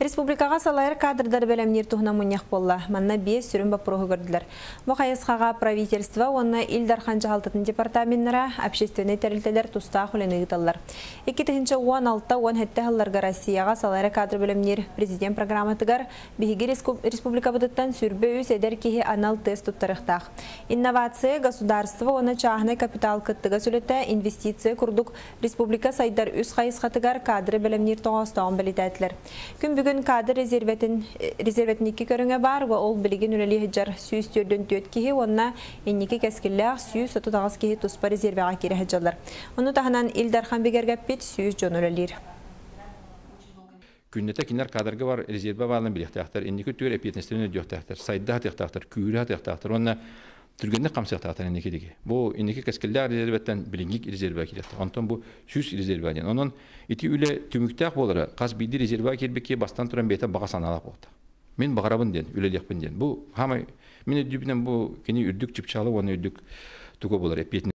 Республикаҕа салайар кадрдары бэлэмниир туһунан мунньах буолла. Манна биэс сүрүн боппуруоһу көрдүлэр. Бу хайысхаҕа правительство уонна Ил Дархан дьаһалтатын департаменнара, общественнай тэрилтэлэр тустаах үлэни ыыталлар. 2016-17 сылларга Россияҕа салайар кадр бэлэмниир президент программатыгар биһиги республикабытыттан 23 эдэр киһи анал тест туттарыахтаах. Инновация, государство уонна чааһынай капитал кыттыгас үлэтэ, инвестиция курдук республика сайдар үс хайысхатыгар кадры бэлэмниир тоҕоостооҕун бэлиэтээтилэр. Күн бүгүн кадр резервэтин резервэтин икки көрүҥэ баар, ол билигин үлэлии сылдьар 144 киһи уонна инники кэскиллээх 138 киһи туспа резервэҕэ киирэ сылдьаллар. Ону таһынан Ил Дархан бигэргэппит 100 дьон үлэлиир. Күннэтэ кинилэр кадрга бар резервэ баалын билиэхтээхтэр, инники түөр эпиэтинэстэрин өйдүөхтээхтэр, сайда сатыахтаахтар, күүрэ сатыахтаахтар уонна түргэнник хамсыахтаахтар инники диги. Бу инники кэскиллээх резервэттэн билиҥҥи резервэ киириэхтээх. Онтон бу 100 резервэ диэн. Онон ити үлэ түмүктээх буолара хас биирдии резервэ киирбикки бастан туран бэйэтэ баҕа санаалаах буолта. Мин баҕарабын диэн, үлэлиэхпин диэн. Бу хаамай мин өйдүүбүнэн бу кини үрдүк чыпчаалы уонна үрдүк туга буолар эппиэтинэс.